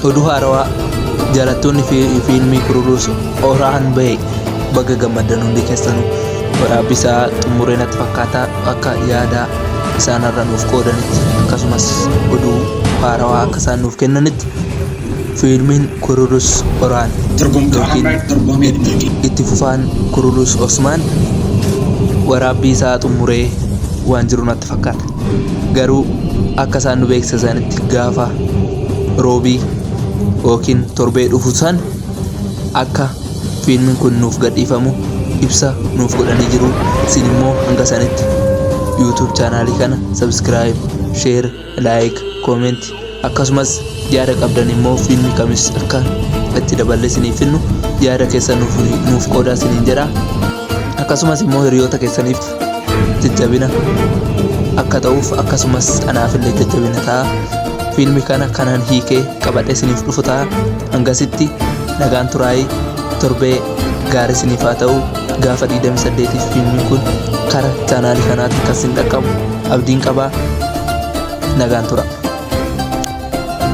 Oduu haarawaa jaalattoonni fiilmii Kurulus Oraan bahe baga gammaddan hundi keessanuu. Waraabbii isaa xumuree natti fakkaata akka yaada isaan har'a nuuf qoodanitti akkasumas oduu haarawaa akka isaan nuuf kennanitti fiilmiin Kurulus Oraan yookiin itti fufaan Kurulus Osmaan waraabbii isaa xumuree waan jiru natti fakkaata. Garuu akka isaan nu beeksisanitti gaafa roobii yookiin torbee dhufu san akka fiilmiin kun nuuf gadhiifamu ibsa nuuf godhanii jiru. Isin immoo hanga sanitti YouTube chaanaalii kana subscribe, share, like, comment akkasumas yaada qabdan immoo fiilmii kamis akka itti daballee isiniif finnu yaada keessan nuuf qoodaa isiniin jedha. Akkasumas immoo hiriyoota keessaniif jajjabina akka ta'uuf akkasumas anaafillee jajjabina ta'a. Fiilmi kana kanan hiikee qabadhee isiniif dhufu ta'a. Hangasitti nagaan turaayii torbee gaarii isiniif haa ta'u. Gaafa 28 fiilmiin kun kara chaanaalii kanaatti kan isin dhaqqabu abdiin qabaa. Nagaan tura.